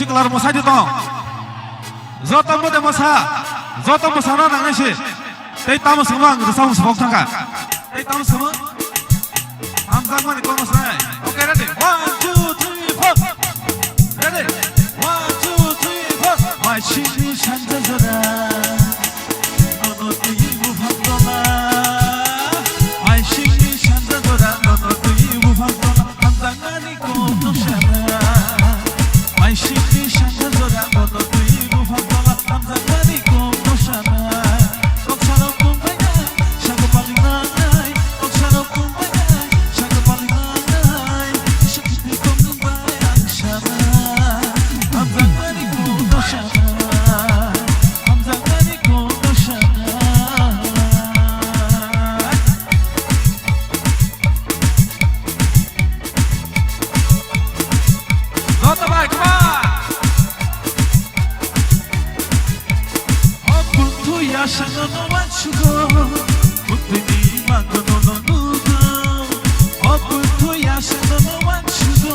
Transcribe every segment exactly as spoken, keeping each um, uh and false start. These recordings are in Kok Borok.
Siklar mwsai di tong. Joto mode mwsa. Joto mwsana nangnai se. Tei tamo swngma ang rwchapmung swpok thangkha. Tei tamo swngma? Hamjakmani kokno swngmani. Okay, ready? One, two, three, four. Ready? One, two, three, four. Maisingni sanja jora. Nono twi buphang tola. Maisingni sanja jora. Nono twi buphang tola. Hamjakmani kokno swngmani. Maisingni sanja jora. Nono twi buphang tola. Hamjakmani kokno swngmani. Joto bai, come on! O bwthwi asano no wansugo, bwthwini mangono no nugo. O bwthwi asano no wansugo,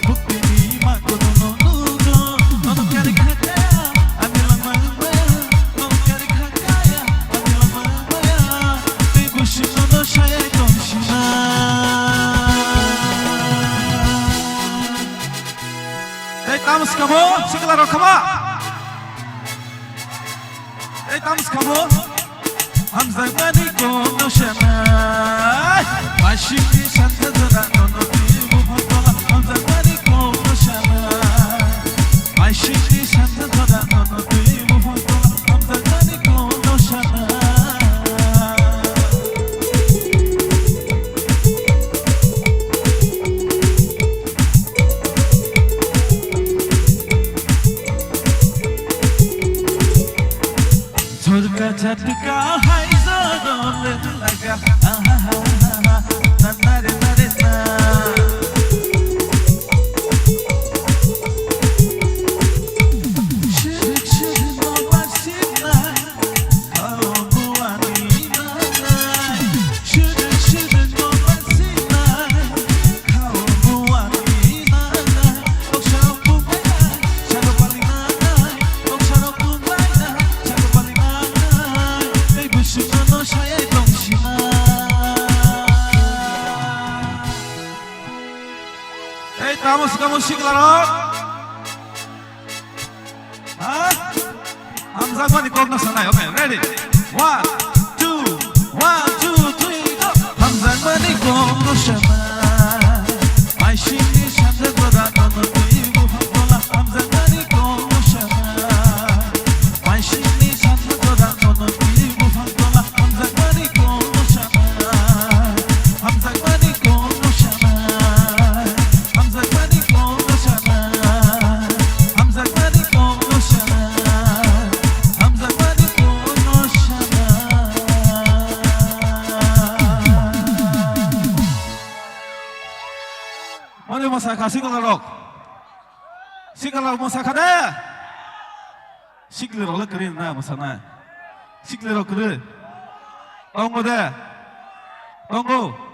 bwthwini mangono no nugo. Nono kari khakha, ani langma wngmaya. Nono kari khakha ya, ani langma wngmaya. Tei busi nono saya tongsinai. Tei tamo swkamo, sikla rok khama. Tei tamo swkamo. Hamjakmani kokno swngmani. Maisingni sanja jora nono twi buphang tola. Hamjakmani kokno swngmani. Maisingni sanja jora nono twi buphang tola. Hamjakmani kokno swngmani. Jhorka jhatka hai jhoro le laga. Na, na re, na re, na. Shirik, shirik, no basina. Ei, tamo swkamo siklarok. Ha? Hamjakmani kokno sanai. Okay, ready? One, two, one, two, three, go. Hamjakmani kokno sanai. Maisingni sanja jora nono twi buphang tola. Hamjakmani kokno sanai. Maisingni sanja jora nono twi buphang tola. Hamjakmani kokno sanai. Hamjakmani kokno sanai. Hamjakmani kokno sanai. Hamjakmani kokno sanai. Hamjakmani kokno sanai. Mani mwsa kha sikla rok. Sikla rok mwsa kha de. Sikla rok le kwrwi na mwsa na. Sikla rok kwrwi. Tongo de. Tongo.